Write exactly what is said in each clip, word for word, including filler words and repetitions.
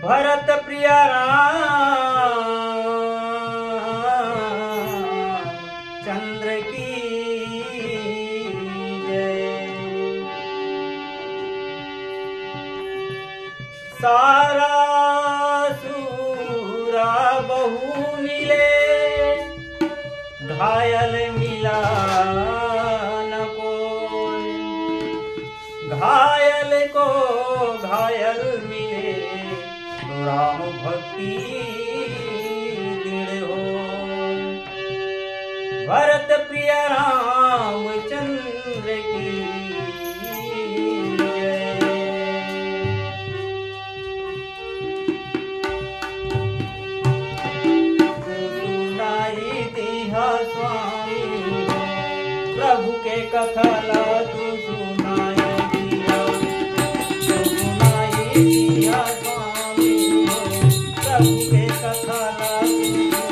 भरत प्रिय राम चंद्र की जय। सारा सूरा बहु मिले, घायल मिला न कोई। घायल को घायल मिले, तो राम भक्ति दृढ़ हो। भरत प्रिय रामचंद्र की जय। सुनाई दिया स्वामी हो, प्रभु के कथा ला तू सुनाई दिया। तू सुनाई दिया स्वामी हो, प्रभु के कथा ला तू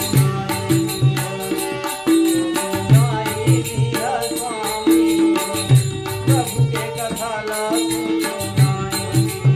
सुनाई दिया। तू सुनाई दिया स्वामी हो, प्रभु के कथा ला तू सुनाई दिया।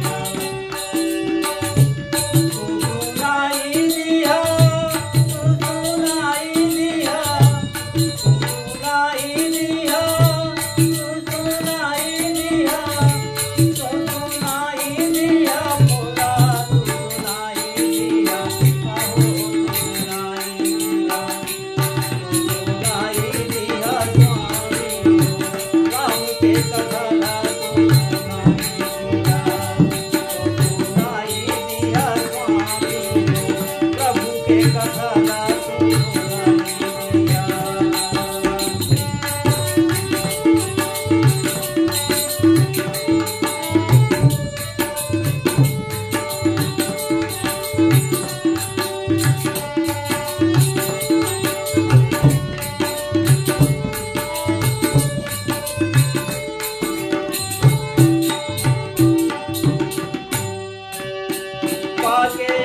पाके